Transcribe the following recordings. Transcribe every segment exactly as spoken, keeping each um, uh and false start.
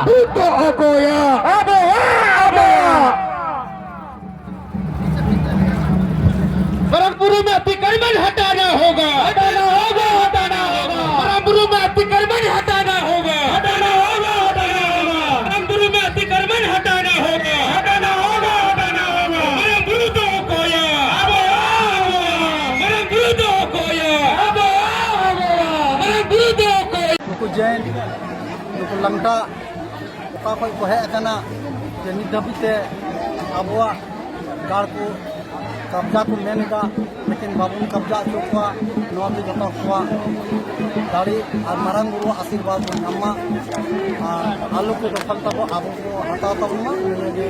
ᱵᱩᱴ ᱫᱚ ᱚᱠᱚᱭᱟᱜ? ᱟᱵᱚᱣᱟᱜ, ᱟᱵᱚᱣᱟᱜ᱾ ᱢᱟᱨᱟᱝ ᱵᱩᱨᱩ ᱢᱮ ᱟᱹᱛᱤ ᱠᱟᱹᱨᱢᱟᱱ ᱦᱟᱴᱟᱱᱟ ᱦᱳᱜᱟ, ᱦᱟᱴᱟᱱᱟ ᱦᱳᱜᱟ, ᱦᱟᱴᱟᱱᱟ ᱦᱳᱜᱟ। ᱢᱟᱨᱟᱝ ᱵᱩᱨᱩ ᱢᱮ ᱟᱹᱛᱤ ᱠᱟᱹᱨᱢᱟᱱ ᱦᱟᱴᱟᱱᱟ ᱦᱳᱜᱟ, ᱦᱟᱴᱟᱱᱟ ᱦᱳᱜᱟ, ᱦᱟᱴᱟᱱᱟ ᱦᱳᱜᱟ। ᱢᱟᱨᱟᱝ ᱵᱩᱨᱩ ᱢᱮ ᱟᱹᱛᱤ ᱠᱟᱹᱨᱢᱟᱱ ᱦᱟᱴᱟᱱᱟ ᱦᱳᱜᱟ, ᱦᱟᱴᱟᱱᱟ ᱦᱳᱜᱟ, ᱦᱟᱴᱟᱱᱟ ᱦᱳᱜᱟ। ᱢᱟᱨᱟᱝ ᱵᱩᱨᱩ ᱫᱚ ᱚᱠᱚᱭᱟᱜ? ᱟᱵᱚᱣᱟᱜ, ᱟᱵᱚᱣᱟᱜ᱾ ᱢᱟᱨᱟᱝ ᱵᱩᱨᱩ ᱫᱚ ᱚᱠᱚᱭᱟᱜ? ᱟᱵᱚᱣᱟᱜ, ᱟᱵᱚᱣᱟᱜ᱾ ᱢᱟᱨᱟᱝ ᱵᱩᱨᱩ ᱫᱚ ᱚᱠᱚᱭᱟᱜ? ᱱᱩᱠᱩ ᱡᱮᱱ, ᱱᱩᱠᱩ ᱞᱟᱝᱴᱟ ᱚᱠᱟ ᱠᱷᱚᱱ ᱠᱚ ᱦᱮᱡ ᱟᱠᱟᱱᱟ, ᱡᱮ ᱱᱤᱛ ᱫᱷᱟᱹᱵᱤᱡ ᱛᱮ ᱟᱵᱚᱣᱟᱜ ᱜᱟᱲ ᱠᱚ ᱠᱟᱵᱽᱡᱟ ᱠᱚ ᱢᱮᱱ ᱮᱫᱟ, ᱞᱮᱠᱤᱱ ᱵᱟᱵᱚᱱ ᱠᱟᱵᱽᱡᱟ ᱦᱚᱪᱚ ᱠᱚᱣᱟ᱾ ᱱᱚᱣᱟ ᱜᱮ ᱡᱚᱛᱚ ᱠᱚᱣᱟᱜ ᱫᱟᱲᱮ ᱟᱨ ᱢᱟᱨᱟᱝ ᱵᱩᱨᱩᱣᱟᱜ ᱟᱥᱤᱨᱵᱟᱫᱽ ᱵᱚᱱ ᱧᱟᱢ ᱢᱟ, ᱟᱨ ᱟᱞᱚ ᱠᱚ ᱫᱚᱠᱷᱚᱞ ᱛᱟᱵᱚ, ᱟᱵᱚ ᱠᱚ ᱦᱟᱛᱟᱣ ᱛᱟᱵᱚᱱ ᱢᱟ, ᱱᱤᱭᱟᱹ ᱜᱮ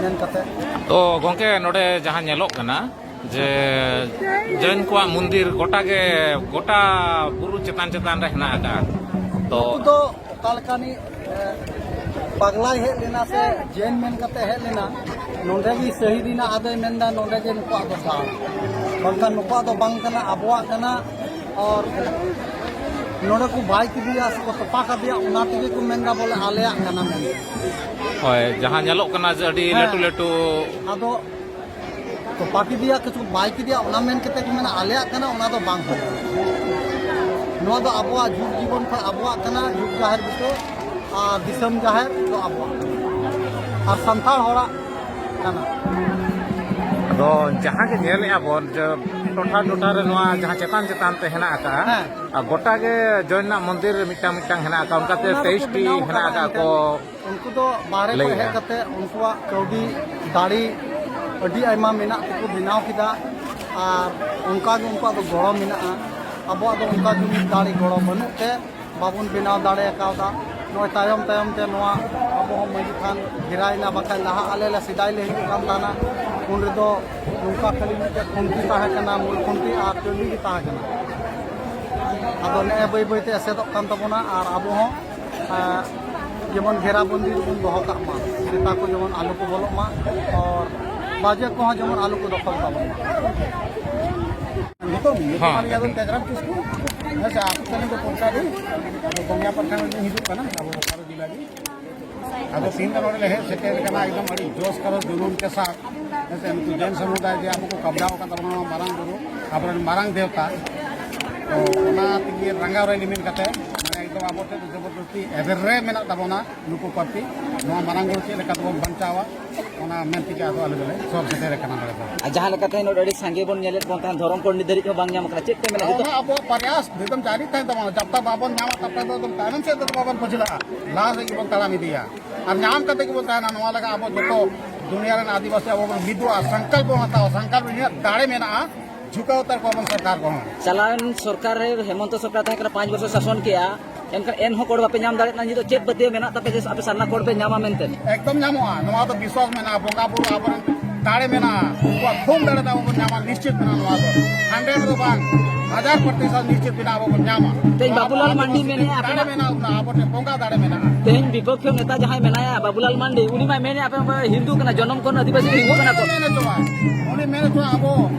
ᱢᱮᱱ ᱠᱟᱛᱮ᱾ ᱛᱚ ᱜᱚᱝᱠᱮ, ᱱᱚᱰᱮ ᱡᱟᱦᱟᱸ ᱧᱮᱞᱚᱜ ᱠᱟᱱᱟ ᱡᱮ ᱡᱮᱱ ᱠᱚᱣᱟᱜ ᱢᱚᱱᱫᱤᱨ ᱜᱚᱴᱟ ᱜᱮ, ᱜᱚᱴᱟ ᱵᱩᱨᱩ ᱪᱮᱛᱟᱱ ᱪᱮᱛᱟᱱ ᱨᱮ ᱦᱮᱱᱟᱜ ᱟᱠᱟᱫᱼᱟ᱾ ᱛᱚ ᱩᱱᱠᱩ ᱫᱚ ᱚᱠᱟ ᱞᱮᱠᱟᱱᱤᱡ, ᱮ, ᱯᱟᱜᱽᱞᱟᱭ ᱦᱮᱡ ᱞᱮᱱᱟ ᱥᱮ ᱡᱮᱱ ᱢᱮᱱ ᱠᱟᱛᱮ ᱦᱮᱡ ᱞᱮᱱᱟ, ᱱᱚᱰᱮ ᱜᱮ ᱥᱟᱹᱦᱤᱫ ᱮᱱᱟ, ᱟᱫᱚᱭ ᱢᱮᱱᱫᱟ ᱱᱚᱰᱮ ᱜᱮ ᱱᱩᱠᱩᱣᱟᱜ ᱫᱚ ᱴᱷᱟᱶ, ᱵᱟᱝᱠᱷᱟᱱ ᱱᱩᱠᱩᱣᱟᱜ ᱫᱚ ᱵᱟᱝ ᱠᱟᱱᱟ, ᱟᱵᱚᱣᱟᱜ ᱠᱟᱱᱟ᱾ ᱟᱨ ᱱᱚᱰᱮ ᱠᱚ ᱵᱟᱭ ᱠᱮᱫᱮᱭᱟ ᱥᱮ ᱠᱚ ᱛᱚᱯᱟ ᱠᱟᱫᱮᱭᱟ, ᱚᱱᱟ ᱛᱮᱜᱮ ᱠᱚ ᱢᱮᱱᱫᱟ ᱵᱚᱞᱮ ᱟᱞᱮᱭᱟᱜ ᱠᱟᱱᱟ ᱢᱮᱱᱛᱮ᱾ ᱦᱳᱭ, ᱡᱟᱦᱟᱸ ᱧᱮᱞᱚᱜ ᱠᱟᱱᱟ ᱡᱮ ᱟᱹᱰᱤ ᱦᱮᱸ᱾ ᱞᱟᱹᱴᱩ ᱞᱟᱹᱴᱩ ᱟᱫᱚ ᱛᱚᱯᱟ ᱠᱮᱫᱮᱭᱟ, ᱠᱤᱪᱷᱩ ᱵᱟᱭ ᱠᱮᱫᱮᱭᱟ, ᱚᱱᱟ ᱢᱮᱱ ᱠᱟᱛᱮ ᱠᱚ ᱢᱮᱱᱟ ᱟᱞᱮᱭᱟᱜ ᱠᱟᱱᱟ, ᱚᱱᱟ ᱫᱚ ᱵᱟᱝ ᱦᱩᱭᱩᱜᱼᱟ᱾ ᱱᱚᱣᱟ ᱫᱚ ᱟᱵᱚᱣᱟᱜ ᱡᱩᱜᱽ ᱡᱤᱵᱚᱱ ᱠᱷᱚᱱ ᱟᱵᱚᱣᱟᱜ ᱠᱟᱱᱟ, ᱡᱩᱜᱽ ᱡᱟᱦᱮᱨ ᱵᱩᱴᱟᱹ ᱟᱨ ᱫᱤᱥᱚᱢ ᱡᱟᱦᱮᱨ ᱫᱚ ᱟᱵᱚᱣᱟᱜ ᱠᱟᱱᱟ, ᱟᱨ ᱥᱟᱱᱛᱟᱲ ᱦᱚᱲᱟᱜ ᱠᱟᱱᱟ᱾ ᱟᱫᱚ ᱡᱟᱦᱟᱸ ᱜᱮ ᱧᱮᱞᱮᱫᱼᱟ ᱵᱚᱱ ᱡᱮ ᱴᱚᱴᱷᱟ ᱴᱚᱴᱷᱟ ᱨᱮ ᱱᱚᱣᱟ ᱡᱟᱦᱟᱸ ᱪᱮᱛᱟᱱ ᱪᱮᱛᱟᱱ ᱛᱮ ᱦᱮᱱᱟᱜ ᱟᱠᱟᱫᱼᱟ, ᱦᱮᱸ᱾ ᱟᱨ ᱜᱚᱴᱟ ᱜᱮ ᱡᱚᱭᱱᱟᱜ ᱢᱚᱱᱫᱤᱨ ᱨᱮ ᱢᱤᱫᱴᱟᱝ ᱢᱤᱫᱴᱟᱝ ᱦᱮᱱᱟᱜ ᱟᱠᱟᱫᱼᱟ, ᱚᱱᱠᱟᱛᱮ ᱚᱱᱟ ᱫᱚᱠᱚ ᱛᱮᱭᱤᱥ ᱴᱤ ᱵᱮᱱᱟᱣ ᱦᱮᱱᱟᱜ ᱟᱠᱟᱫᱼᱟ ᱟᱠᱟᱫᱼᱟ ᱢᱤᱫᱴᱮᱱ᱾ ᱠᱚ ᱩᱱᱠᱩ ᱫᱚ ᱵᱟᱦᱨᱮ ᱠᱷᱚᱱ ᱞᱟᱹᱭᱮᱜᱼᱟ᱾ ᱦᱮᱡ ᱠᱟᱛᱮ ᱩᱱᱠᱩᱣᱟᱜ ᱠᱟᱹᱣᱰᱤ ᱫᱟᱲᱮ ᱟᱹᱰᱤ ᱟᱭᱢᱟ ᱢᱮᱱᱟᱜ ᱛᱮᱠᱚ ᱵᱮᱱᱟᱣ ᱠᱮᱫᱟ, ᱟᱨ ᱚᱱᱠᱟ ᱜᱮ ᱩᱱᱠᱩᱣᱟᱜ ᱫᱚ ᱜᱚᱲᱚ ᱢᱮᱱᱟᱜᱼᱟ᱾ ᱟᱵᱚᱣᱟᱜ ᱫᱚ ᱚᱱᱠᱟ ᱡᱩᱢᱤᱫ ᱫᱟᱲᱮ ᱜᱚᱲᱚ ᱵᱟᱹᱱᱩᱜ ᱛᱮ ᱵᱟᱵᱚᱱ ᱵᱮᱱᱟᱣ ᱫᱟᱲᱮ ᱠᱟᱣᱫᱟ᱾ ᱱᱚᱜᱼᱚᱭ ᱛᱟᱭᱚᱢ ᱛᱟᱭᱚᱢ ᱛᱮ ᱱᱚᱣᱟ ᱟᱵᱚ ᱦᱚᱸ ᱢᱟᱹᱡᱷᱤ ᱛᱷᱟᱱ ᱜᱷᱮᱨᱟᱭᱮᱱᱟ, ᱵᱟᱠᱷᱟᱡ ᱞᱟᱦᱟ ᱟᱞᱮ ᱞᱮ ᱥᱮᱫᱟᱭ ᱞᱮ ᱦᱤᱡᱩᱜ ᱠᱟᱱ ᱛᱟᱦᱮᱱᱟ, ᱩᱱ ᱨᱮᱫᱚ ᱱᱚᱝᱠᱟ ᱠᱷᱟᱹᱞᱤ ᱢᱤᱫᱴᱮᱡ ᱠᱷᱩᱱᱴᱤ ᱛᱟᱦᱮᱸ ᱠᱟᱱᱟ, ᱢᱩᱞ ᱠᱷᱩᱱᱴᱤ ᱟᱨ ᱴᱟᱺᱰᱤ ᱜᱮ ᱛᱟᱦᱮᱸ ᱠᱟᱱᱟ᱾ ᱟᱫᱚ ᱱᱮᱜᱼᱮ ᱵᱟᱹᱭ ᱵᱟᱹᱭ ᱛᱮ ᱮᱥᱮᱫᱚᱜ ᱠᱟᱱ ᱛᱟᱵᱚᱱᱟ, ᱟᱨ ᱟᱵᱚ ᱦᱚᱸ ᱟᱨ ᱡᱮᱢᱚᱱ ᱜᱷᱮᱨᱟᱵᱚᱱᱫᱤ ᱨᱮᱵᱚᱱ ᱫᱚᱦᱚ ᱠᱟᱜ ᱢᱟ, ᱥᱮᱛᱟ ᱠᱚ ᱡᱮᱢᱚᱱ ᱟᱞᱚ ᱠᱚ ᱵᱚᱞᱚᱜ ᱢᱟ, ᱟᱨ ᱵᱟᱡᱮ ᱠᱚᱦᱚᱸ ᱡᱮᱢᱚᱱ ᱟᱞᱚ ᱠᱚ ᱫᱚᱠᱷᱚᱞ ᱛᱟᱵᱚᱱ ᱢᱟ᱾ ᱱᱤᱛᱚᱜ ᱦᱮᱸ᱾ ᱱᱤᱛᱚᱜ ᱟᱞᱤᱧ ᱟᱫᱚ ᱛᱮᱡᱽᱨᱟᱢ ᱠᱤᱥᱠᱩ, ᱦᱮᱸ ᱥᱮ, ᱟᱹᱛᱩ ᱛᱟᱹᱞᱤᱧ ᱫᱚ ᱯᱚᱧᱪᱟᱭᱮᱛ, ᱟᱫᱚ ᱵᱚᱸᱜᱟ ᱯᱟᱴᱷᱟ ᱨᱮᱞᱤᱧ ᱦᱤᱡᱩᱜ ᱠᱟᱱᱟ, ᱟᱵᱚ ᱵᱚᱠᱟᱨᱚ ᱟᱫᱚ ᱛᱤᱦᱤᱧ ᱫᱚ ᱱᱚᱰᱮ ᱞᱮ ᱦᱮᱡ ᱥᱮᱴᱮᱨ ᱟᱠᱟᱱᱟ ᱮᱠᱫᱚᱢ ᱟᱹᱰᱤ ᱡᱳᱥ ᱠᱷᱟᱨᱚᱥ ᱡᱩᱞᱩᱢ ᱠᱮ ᱥᱟᱛᱷ, ᱦᱮᱸ ᱥᱮ, ᱱᱩᱠᱩ ᱡᱮᱱ ᱥᱚᱢᱩᱫᱟᱭ ᱡᱮ ᱟᱵᱚ ᱠᱚ ᱠᱟᱵᱽᱡᱟᱣ ᱟᱠᱟᱫ ᱛᱟᱵᱚᱱᱟ ᱱᱚᱣᱟ ᱢᱟᱨᱟᱝ ᱵᱩᱨᱩ, ᱟᱵᱚᱨᱮᱱ ᱢᱟᱨᱟᱝ ᱫᱮᱣᱛᱟ, ᱛᱚ ᱚᱱᱟ ᱛᱮᱜᱮ ᱨᱟᱸᱜᱟᱣ ᱨᱮ ᱞᱤᱢᱤᱱ ᱠᱟᱛᱮ ᱢᱟᱱᱮ ᱮᱠᱫᱚᱢ ᱟᱵᱚ ᱴᱷᱮᱱ ᱡᱚᱵᱚᱨᱫᱚᱥᱛᱤ ᱮᱵᱮᱨ ᱨᱮ ᱢᱮᱱᱟᱜ ᱛᱟᱵᱚᱱᱟ ᱱᱩᱠᱩ ᱯᱟᱨᱴᱤ, ᱱᱚᱣᱟ ᱢᱟᱨᱟᱝ ᱵᱩᱨᱩ ᱪᱮᱫ ᱞᱮᱠᱟ ᱛᱮᱵᱚᱱ ᱵᱟᱧᱪᱟᱣᱟ ᱚᱱᱟ ᱢᱮᱱ ᱛᱮᱜᱮ ᱟᱫᱚ ᱟᱞᱮ ᱫᱚᱞᱮ ᱥᱚᱦᱚᱨ ᱥᱮᱴᱮᱨ ᱟᱠᱟᱱᱟ ᱱᱚᱰᱮ ᱫᱚ᱾ ᱟᱨ ᱡᱟᱦᱟᱸ ᱞᱮᱠᱟᱛᱮ ᱱᱚᱰᱮ ᱟᱹᱰᱤ ᱥᱟᱸᱜᱮ ᱵᱚᱱ ᱧᱮᱞᱮᱫ ᱵᱚᱱ ᱛᱟᱦᱮᱸᱫ, ᱫᱷᱚᱨᱚᱢ ᱠᱚᱨ ᱱᱤᱛ ᱫᱷᱟᱹᱨᱤᱡ ᱦᱚᱸ ᱵᱟᱝ ᱧᱟᱢ ᱟᱠᱟᱱᱟ, ᱪᱮᱫ ᱯᱮ ᱢᱮᱱᱟ ᱡᱚᱛᱚ? ᱚᱱᱟ ᱟᱵᱚᱣᱟᱜ ᱯᱨᱚᱭᱟᱥ ᱡᱩᱫᱤ ᱡᱟᱹᱨᱤ ᱛᱟᱦᱮᱱ ᱛᱟᱵᱚᱱᱟ, ᱡᱟᱵ ᱛᱟᱠ ᱵᱟᱵᱚᱱ ᱧᱟᱢᱟ ᱛᱟᱵ ᱛᱟᱠ ᱫᱚ ᱮᱠᱫᱚᱢ ᱛᱟᱭᱱᱚᱢ ᱥᱮᱫ ᱫᱚ ᱵᱟᱵᱚᱱ ᱯᱟᱹᱪᱷᱞᱟᱜᱼᱟ, ᱞᱟᱦᱟ ᱥᱮᱫ ᱜᱮᱵᱚᱱ ᱛᱟᱲᱟᱢ ᱤᱫᱤᱭᱟ᱾ ᱟᱨ ᱧᱟᱢ ᱠᱟᱛᱮ ᱜᱮᱵᱚᱱ ᱛᱟᱦᱮᱱᱟ᱾ ᱱᱚᱣᱟ ᱞᱟᱹᱜᱤᱫ ᱟᱵᱚ ᱡᱚᱛᱚ ᱫᱩᱱᱤᱭᱟᱹ ᱨᱮᱱ ᱟᱹᱫᱤᱵᱟᱹᱥᱤ ᱟᱵᱚ ᱵᱚᱱ ᱢᱤᱫᱚᱜᱼᱟ, ᱥᱚᱝᱠᱚᱞᱯ ᱵᱚᱱ ᱦᱟᱛᱟᱣᱟ, ᱥᱚᱝᱠᱚᱞᱯ ᱨᱮᱱᱟᱜ ᱫᱟᱲᱮ ᱢᱮᱱᱟᱜᱼᱟ, ᱡᱷᱩᱠᱟᱣ ᱩᱛᱟᱹᱨ ᱠᱚᱣᱟ ᱵᱚᱱ ᱥᱚᱨᱠᱟᱨ ᱠᱚᱦᱚᱸ᱾ ᱪᱟᱞᱟᱣᱮᱱ ᱥᱚᱨᱠᱟᱨ ᱨᱮ ᱦᱮᱢᱚᱱᱛᱚ ᱥᱚᱨᱠᱟᱨ ᱛᱟᱦᱮᱸ ᱠᱟᱱᱟ, ᱯᱟᱸᱪ ᱵᱚᱪᱷᱚᱨ ᱥᱟᱥᱚᱱ ᱠᱮᱜᱼᱟ, ᱮᱱᱠᱷᱟᱱ ᱮᱱᱦᱚᱸ ᱠᱚᱲ ᱵᱟᱯᱮ ᱧᱟᱢ ᱫᱟᱲᱮᱭᱟᱜ ᱠᱟᱱᱟ᱾ ᱱᱤᱛᱚᱜ ᱪᱮᱫ ᱯᱟᱹᱛᱭᱟᱹᱣ ᱢᱮᱱᱟᱜ ᱛᱟᱯᱮ ᱡᱮ ᱟᱯᱮ ᱥᱟᱨᱱᱟ ᱠᱚᱲ ᱯᱮ ᱧᱟᱢᱟ ᱢᱮᱱᱛᱮ? ᱮᱠᱫᱚᱢ ᱧᱟᱢᱚᱜᱼᱟ, ᱱᱚᱣᱟ ᱫᱚ ᱵᱤᱥᱣᱟᱥ ᱢᱮᱱᱟᱜᱼᱟ, ᱵᱚᱸᱜᱟ ᱵᱩᱨᱩ ᱟᱵᱚᱨᱮᱱ ᱫᱟᱲᱮ ᱢᱮᱱᱟᱜᱼᱟ, ᱩᱱᱠᱩᱣᱟᱜ ᱛᱷᱩᱢ ᱫᱟᱲᱮ ᱛᱮ ᱟᱵᱚ ᱵᱚᱱ ᱧᱟᱢᱟ, ᱱᱤᱥᱪᱤᱛ ᱢᱮᱱᱟᱜᱼᱟ ᱱᱚᱣᱟ ᱫᱚ, ᱦᱟᱱᱰᱨᱮᱰ ᱫᱚ ᱵᱟᱝ, ᱦᱟᱡᱟᱨ ᱯᱨᱚᱛᱤᱥᱚᱛ ᱱᱤᱥᱪᱤᱛ ᱢᱮᱱᱟᱜᱼᱟ, ᱟᱵᱚ ᱵᱚᱱ ᱧᱟᱢᱟ᱾ ᱛᱮᱦᱮᱧ ᱱᱚᱣᱟ ᱵᱟᱵᱩᱞᱟᱞ ᱫᱚ ᱢᱟᱱᱰᱤ ᱟᱹᱫᱤᱵᱟᱹᱥᱤ ᱢᱮᱱᱮᱫᱼᱟ, ᱫᱟᱲᱮ ᱟᱯᱮᱱᱟᱜ ᱢᱮᱱᱟᱜᱼᱟ, ᱟᱵᱚ ᱴᱷᱮᱱ ᱵᱚᱸᱜᱟ ᱫᱟᱲᱮ ᱢᱮᱱᱟᱜᱼᱟ᱾ ᱛᱮᱦᱮᱧ ᱵᱤᱯᱚᱠᱠᱷᱚ ᱱᱮᱛᱟ ᱡᱟᱦᱟᱸᱭ ᱢᱮᱱᱟᱭᱟ ᱵᱟᱵᱩᱞᱟᱞ ᱢᱟᱱᱰᱤ, ᱩᱱᱤ ᱢᱟᱭ ᱢᱮᱱᱮᱫᱼᱟ ᱟᱯᱮ ᱢᱟ ᱦᱤᱱᱫᱩ ᱠᱟᱱᱟ, ᱡᱚᱱᱚᱢ ᱠᱷᱚᱱ ᱟᱹᱫᱤᱵᱟᱹᱥᱤ ᱦᱤᱱᱫᱩ ᱠᱟᱱᱟ ᱠᱚ᱾ ᱩᱱᱤ ᱢᱮᱱ ᱦᱚᱪᱚᱣᱟ, ᱩᱱᱤ ᱢᱮᱱ ᱦᱚᱪᱚᱣᱟ ᱟᱵᱚ,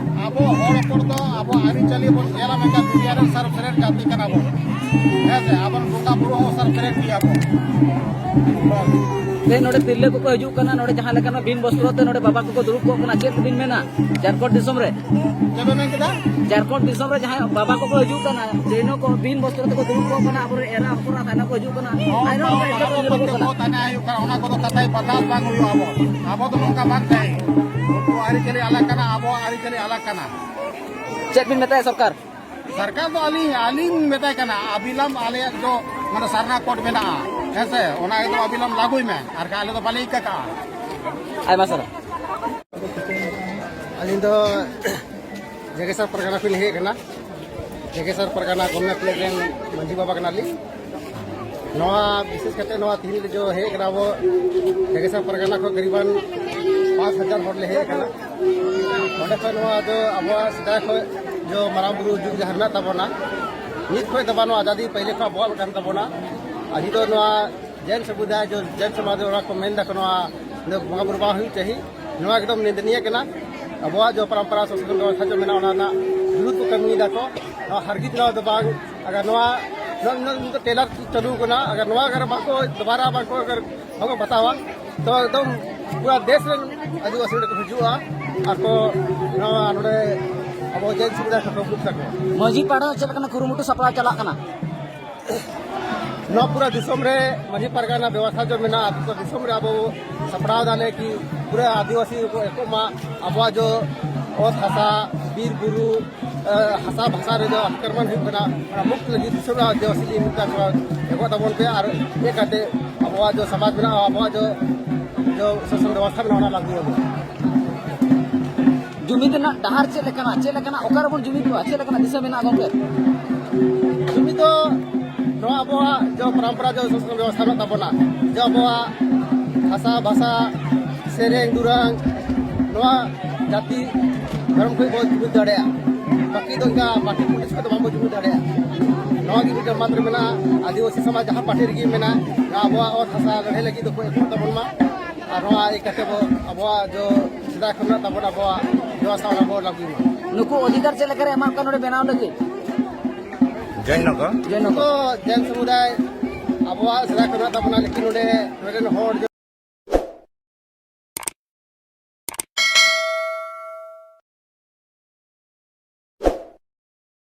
ᱟᱵᱚ ᱦᱚᱲ ᱦᱚᱯᱚᱱ ᱫᱚ ᱟᱵᱚ ᱟᱹᱨᱤᱪᱟᱹᱞᱤ ᱵᱚᱱ ᱧᱮᱞᱟ, ᱢᱮᱱᱠᱷᱟᱱ ᱫᱩᱱᱤᱭᱟᱹ ᱨᱮᱱ ᱥᱟᱨ ᱥᱮᱨᱮᱱ ᱡᱟᱹᱛᱤ ᱠᱟᱱᱟ ᱵᱚᱱ᱾ ᱦᱮᱸ ᱥᱮ, ᱟᱵᱚ ᱵᱚᱸᱜᱟ ᱵᱩᱨᱩ ᱦᱚᱸ ᱥᱟᱨ ᱥᱮᱨᱮᱱ ᱜᱮᱭᱟ ᱵᱚᱱ᱾ ᱛᱮᱦᱮᱧ ᱱᱚᱰᱮ ᱛᱤᱨᱞᱟᱹ ᱠᱚᱠᱚ ᱦᱤᱡᱩᱜ ᱠᱟᱱᱟ, ᱱᱚᱰᱮ ᱡᱟᱦᱟᱸ ᱞᱮᱠᱟᱱᱟᱜ ᱵᱤᱱ ᱵᱚᱥᱛᱨᱚ ᱛᱮ ᱱᱚᱰᱮ ᱵᱟᱵᱟ ᱠᱚᱠᱚ ᱫᱩᱲᱩᱵ ᱠᱚᱜ ᱠᱟᱱᱟ, ᱪᱮᱫ ᱵᱤᱱ ᱢᱮᱱᱟ ᱡᱷᱟᱲᱠᱷᱚᱸᱰ ᱫᱤᱥᱚᱢ ᱨᱮ? ᱪᱮᱫ ᱵᱮᱱ ᱢᱮᱱ ᱠᱮᱫᱟ? ᱡᱷᱟᱲᱠᱷᱚᱸᱰ ᱫᱤᱥᱚᱢ ᱨᱮ ᱡᱟᱦᱟᱸᱭ ᱵᱟᱵᱟ ᱠᱚᱠᱚ ᱦᱤᱡᱩᱜ ᱠᱟᱱᱟ, ᱡᱮᱱᱚ ᱠᱚ ᱵᱤᱱ ᱵᱚᱥᱛᱨᱚ ᱛᱮᱠᱚ ᱫᱩᱲᱩᱵ ᱠᱚᱜ ᱠᱟᱱᱟ, ᱟᱵᱚᱨᱮᱱ ᱮᱨᱟ ᱦᱚᱯᱚᱱ ᱛᱟᱭᱱᱚᱢ ᱠᱚ ᱦᱤᱡᱩᱜ ᱠᱟᱱᱟ, ᱦᱚᱸ, ᱛᱟᱭᱱᱚᱢ ᱨᱮ ᱦᱚᱸ, ᱮᱴᱟᱜ ᱟᱵᱚ ᱠᱚ ᱠᱚᱛᱮ ᱠᱚ ᱛᱟᱦᱮᱱᱟ ᱦᱩᱭᱩᱜ ᱠᱟᱱᱟ, ᱚᱱᱟ ᱠᱚᱫᱚ ᱠᱟᱛᱷᱟᱭ ᱵᱟᱨᱫᱟᱥ ᱵᱟᱝ ᱦᱩᱭᱩᱜᱼᱟ᱾ ᱟᱵᱚ, ᱟᱵᱚ ᱫᱚ ᱱᱚᱝᱠᱟ ᱵᱟᱝ ᱛᱟᱦᱮᱸ᱾ ᱩᱱᱠᱩ ᱟᱹᱨᱤᱪᱟᱹᱞᱤ ᱟᱞᱟᱜᱽ ᱠᱟᱱᱟ, ᱟᱵᱚᱣᱟᱜ ᱟᱹᱨᱤᱪᱟᱹᱞᱤ ᱟᱞᱟᱜᱽ ᱠᱟᱱᱟ᱾ ᱪᱮᱫ ᱵᱤᱱ ᱢᱮᱛᱟᱭᱟ ᱥᱚᱨᱠᱟᱨ? ᱥᱚᱨᱠᱟᱨ ᱫᱚ ᱟᱹᱞᱤᱧ, ᱟᱹᱞᱤᱧ ᱢᱮᱛᱟᱭ ᱠᱟᱱᱟ, ᱟᱵᱤᱞᱟᱢ ᱟᱞᱮᱭᱟᱜ ᱫᱚ ᱢᱟᱱᱮ ᱥᱟᱨᱱᱟ ᱠᱳᱰ ᱢᱮᱱᱟᱜᱼᱟ, ᱦᱮᱸ ᱥᱮ, ᱚᱱᱟ ᱮᱠᱫᱚᱢ ᱟᱵᱤᱞᱟᱢ ᱞᱟᱹᱜᱩᱭ ᱢᱮ, ᱟᱨ ᱠᱷᱟᱡ ᱟᱞᱮ ᱫᱚ ᱵᱟᱞᱮ ᱤᱠᱟᱹ ᱠᱟᱜᱼᱟ᱾ ᱟᱭᱢᱟ ᱥᱟᱨᱦᱟᱣ᱾ ᱟᱹᱞᱤᱧ ᱫᱚ ᱡᱟᱜᱮᱥᱟᱨ ᱯᱟᱨᱜᱟᱱᱟ ᱠᱷᱚᱱ ᱞᱤᱧ ᱦᱮᱡ ᱟᱠᱟᱱᱟ᱾ ᱡᱟᱜᱮᱥᱟᱨ ᱯᱟᱨᱜᱟᱱᱟ ᱜᱚᱢᱱᱟ ᱯᱞᱮᱴ ᱨᱮᱱ ᱢᱟᱹᱡᱷᱤ ᱵᱟᱵᱟ ᱠᱟᱱᱟᱞᱤᱧ᱾ ᱱᱚᱣᱟ ᱵᱤᱥᱮᱥ ᱠᱟᱛᱮ ᱱᱚᱣᱟ ᱛᱤᱦᱤᱧ ᱞᱮ ᱡᱚ ᱦᱮᱡ ᱟᱠᱟᱱᱟ, ᱟᱵᱚ ᱡᱟᱜᱮᱥᱟᱨ ᱯᱟᱨᱜᱟᱱᱟ ᱠᱷᱚᱱ ᱠᱟᱨᱤᱵᱟᱱ ᱯᱟᱸᱪ ᱦᱟᱡᱟᱨ ᱦᱚᱲ ᱞᱮ ᱦᱮᱡ ᱟᱠᱟᱱᱟ᱾ ᱚᱸᱰᱮ ᱠᱷᱚᱱ ᱱᱚᱣᱟ ᱫᱚ ᱟᱵᱚᱣᱟᱜ ᱥᱮᱫᱟᱭ ᱠᱷᱚᱱ ᱡᱚ ᱢᱟᱨᱟᱝ ᱵᱩᱨᱩ ᱡᱩᱜᱽ ᱡᱟᱦᱟᱸ ᱢᱮᱱᱟᱜ ᱛᱟᱵᱚᱱᱟ, ᱱᱤᱛ ᱠᱷᱚᱱ ᱫᱚ ᱵᱟᱹᱱᱩᱜᱼᱟ, ᱟᱡᱟᱫᱤ ᱯᱟᱹᱦᱤᱞᱮ ᱠᱷᱚᱱ ᱟᱵᱚᱣᱟᱜ ᱠᱟᱱ ᱛᱟᱵᱚᱱᱟ᱾ ᱟᱹᱰᱤ ᱫᱚ ᱱᱚᱣᱟ ᱡᱮᱱ ᱥᱚᱢᱩᱫᱟᱭ, ᱡᱚ ᱡᱮᱱ ᱥᱚᱢᱟᱡᱽ ᱚᱱᱟ ᱠᱚ ᱢᱮᱱ ᱫᱟᱠᱚ ᱱᱚᱣᱟ ᱫᱚ ᱵᱚᱸᱜᱟ ᱵᱩᱨᱩ ᱵᱟᱝ ᱦᱩᱭᱩᱜ ᱪᱟᱹᱦᱤ, ᱱᱚᱣᱟ ᱮᱠᱫᱚᱢ ᱱᱤᱱᱫᱚᱱᱤᱭᱟᱹ ᱠᱟᱱᱟ᱾ ᱟᱵᱚᱣᱟᱜ ᱡᱚ ᱯᱚᱨᱚᱢᱯᱚᱨᱟ ᱥᱚᱝᱥᱠᱨᱤᱛ ᱵᱮᱵᱚᱥᱛᱷᱟ ᱡᱚ ᱢᱮᱱᱟᱜᱼᱟ, ᱚᱱᱟ ᱨᱮᱱᱟᱜ ᱵᱤᱨᱩᱫᱷ ᱠᱚ ᱠᱟᱹᱢᱤᱭᱮᱫᱟ ᱠᱚ᱾ ᱱᱚᱣᱟ ᱦᱟᱨᱜᱤᱛ ᱱᱚᱣᱟ ᱫᱚ ᱵᱟᱝ, ᱟᱜᱟᱨ ᱱᱚᱣᱟ ᱱᱚᱣᱟ ᱱᱤᱛᱚᱜ ᱴᱮᱞᱟᱨ ᱪᱟᱹᱞᱩ ᱠᱟᱱᱟ, ᱟᱜᱟᱨ ᱱᱚᱣᱟ ᱟᱜᱟᱨ ᱵᱟᱠᱚ ᱫᱚᱵᱟᱨᱟ ᱵᱟᱠᱚ ᱟᱜᱟᱨ ᱵᱟᱠᱚ ᱵᱟᱛᱟᱣᱟ, ᱛᱚ ᱮᱠᱫᱚᱢ ᱯᱩᱨᱟ ᱫᱮᱥ ᱨᱮᱱ ᱟᱹᱫᱤᱵᱟᱹᱥᱤ ᱱᱚᱰᱮ ᱠᱚ ᱦᱤᱡᱩᱜᱼᱟ ᱟᱨ ᱠᱚ ᱱᱚᱣᱟ ᱱᱚᱰᱮ ᱟᱵᱚ ᱡᱟᱹᱛ ᱥᱩᱵᱤᱫᱷᱟ ᱠᱚ ᱵᱩᱡᱽ ᱛᱟᱠᱚᱣᱟ᱾ ᱢᱟᱹᱡᱷᱤ ᱯᱟᱦᱴᱟ ᱪᱮᱫ ᱞᱮᱠᱟᱱᱟᱜ ᱠᱩᱨᱩᱢᱩᱴᱩ ᱥᱟᱯᱲᱟᱣ ᱪᱟᱞᱟᱜ ᱠᱟᱱᱟ? ᱱᱚᱣᱟ ᱯᱩᱨᱟ ᱫᱤᱥᱚᱢ ᱨᱮ ᱢᱟᱹᱡᱷᱤ ᱯᱟᱨᱜᱟᱱᱟ ᱵᱮᱵᱚᱥᱛᱷᱟ ᱫᱚ ᱢᱮᱱᱟᱜᱼᱟ᱾ ᱯᱩᱨᱟ ᱫᱤᱥᱚᱢ ᱨᱮ ᱟᱵᱚ ᱥᱟᱯᱲᱟᱣ ᱫᱟᱞᱮ ᱠᱤ ᱯᱩᱨᱟ ᱟᱹᱫᱤᱵᱟᱹᱥᱤ ᱠᱚ ᱮᱠᱚᱜ ᱢᱟ᱾ ᱟᱵᱚᱣᱟᱜ ᱡᱚ ᱚᱛ ᱦᱟᱥᱟ, ᱵᱤᱨ ᱵᱩᱨᱩ, ᱮ, ᱦᱟᱥᱟ ᱵᱷᱟᱥᱟ ᱨᱮᱫᱚ ᱟᱠᱨᱚᱢᱚᱱ ᱦᱩᱭᱩᱜ ᱠᱟᱱᱟ, ᱚᱱᱟ ᱢᱩᱠᱛ ᱞᱟᱹᱜᱤᱫ ᱫᱤᱥᱚᱢ ᱨᱮ ᱟᱹᱫᱤᱵᱟᱹᱥᱤ ᱞᱟᱹᱜᱤᱫ ᱢᱤᱫᱴᱟᱝ ᱠᱚ ᱮᱠᱚᱜ ᱛᱟᱵᱚᱱ ᱯᱮ ᱟᱨ ᱪᱮᱫ ᱠᱟᱛᱮ ᱟᱵᱚᱣᱟᱜ ᱡᱚ ᱥᱚᱢᱟᱡᱽ ᱢᱮᱱᱟᱜᱼᱟ, ᱟᱵᱚᱣᱟᱜ ᱡᱚ, ᱡᱚ ᱥᱟᱥᱚᱱ ᱵᱮᱵᱚᱥᱛᱷᱟ ᱢᱮᱱᱟᱜᱼᱟ, ᱚᱱᱟ ᱞᱟᱹᱜᱩᱭᱟᱵᱚᱱ᱾ ᱡᱩᱢᱤᱫ ᱨᱮᱱᱟᱜ ᱰᱟᱦᱟᱨ ᱪᱮᱫ ᱞᱮᱠᱟᱱᱟ? ᱪᱮᱫ ᱞᱮᱠᱟᱱᱟᱜ, ᱚᱠᱟ ᱨᱮᱵᱚᱱ ᱡᱩᱢᱤᱫᱚᱜᱼᱟ? ᱪᱮᱫ ᱞᱮᱠᱟᱱᱟᱜ ᱫᱤᱥᱟᱹ ᱢᱮᱱᱟᱜᱼᱟ ᱜᱚᱢᱠᱮ? ᱡᱩᱢᱤᱫ ᱫᱚ ᱱᱚᱣᱟ ᱟᱵᱚᱣᱟᱜ ᱡᱚ ᱯᱚᱨᱚᱢᱯᱚᱨᱟ ᱡᱚ ᱥᱟᱥᱚᱱ ᱵᱮᱵᱚᱥᱛᱷᱟ ᱢᱮᱱᱟᱜ ᱛᱟᱵᱚᱱᱟ, ᱡᱚ ᱟᱵᱚᱣᱟᱜ ᱦᱟᱥᱟ ᱵᱷᱟᱥᱟ, ᱥᱮᱨᱮᱧ ᱫᱩᱨᱟᱝ, ᱱᱚᱣᱟ ᱡᱟᱹᱛᱤ ᱫᱷᱚᱨᱚᱢ ᱠᱷᱚᱱ ᱵᱚᱱ ᱡᱩᱢᱤᱫ ᱫᱟᱲᱮᱭᱟᱜᱼᱟ᱾ ᱵᱟᱹᱠᱤ ᱫᱚ ᱤᱱᱠᱟ ᱯᱟᱨᱴᱤ ᱯᱚᱞᱤᱴᱤᱠᱥ ᱠᱚᱫᱚ ᱵᱟᱵᱚ ᱡᱩᱢᱤᱫ ᱫᱟᱲᱮᱭᱟᱜᱼᱟ᱾ ᱱᱚᱣᱟ ᱜᱮ ᱢᱤᱫᱴᱟᱝ ᱢᱟᱛᱨᱚ ᱢᱮᱱᱟᱜᱼᱟ, ᱟᱹᱫᱤᱵᱟᱹᱥᱤ ᱥᱚᱢᱟᱡᱽ ᱡᱟᱦᱟᱸ ᱯᱟᱨᱴᱤ ᱨᱮᱜᱮ ᱢᱮᱱᱟᱜ, ᱟᱵᱚᱣᱟᱜ ᱚᱛ ᱦᱟᱥᱟ ᱞᱟᱹᱲᱦᱟᱹᱭ ᱞᱟᱹᱜᱤᱫ ᱫᱚᱠᱚ ᱮᱠᱚᱜ ᱛᱟᱵᱚᱱ ᱢᱟ᱾ ᱟᱨ ᱱᱚᱣᱟ ᱤᱭᱟᱹ ᱠᱟᱛᱮ ᱵᱚ ᱟᱵᱚᱣᱟᱜ ᱡᱚ ᱥᱮᱫᱟᱭ ᱠᱷᱚᱱ ᱢᱮᱱᱟᱜ ᱛᱟᱵᱚᱱᱟ, ᱟᱵᱚᱣᱟᱜ ᱡᱚ ᱦᱟᱥᱟ ᱚᱱᱟ ᱵᱚ ᱞᱟᱹᱜᱩᱭ ᱢᱟ᱾ ᱱᱩᱠᱩ ᱚᱫᱷᱤᱠᱟᱨ ᱪᱮᱫ ᱞᱮᱠᱟᱨᱮ ᱮᱢᱟ ᱠᱚᱣᱟ ᱱᱚᱰᱮ ᱵᱮᱱᱟᱣ ᱞᱟᱹᱜᱤᱫ? ᱡᱚᱭᱱᱚᱜᱚᱨ᱾ ᱡᱚᱭᱱᱚᱜᱚᱨ᱾ ᱛᱚ ᱡᱮᱱ ᱥᱚᱢᱩᱫᱟᱭ ᱟᱵᱚᱣᱟᱜ ᱥᱮᱫᱟᱭ ᱠᱷᱚᱱ ᱢᱮᱱᱟᱜ ᱛᱟᱵᱚᱱᱟ, ᱞᱮᱠᱤᱱ ᱱᱚᱰᱮ ᱱᱚᱰᱮ ᱨᱮᱱ ᱦᱚᱲ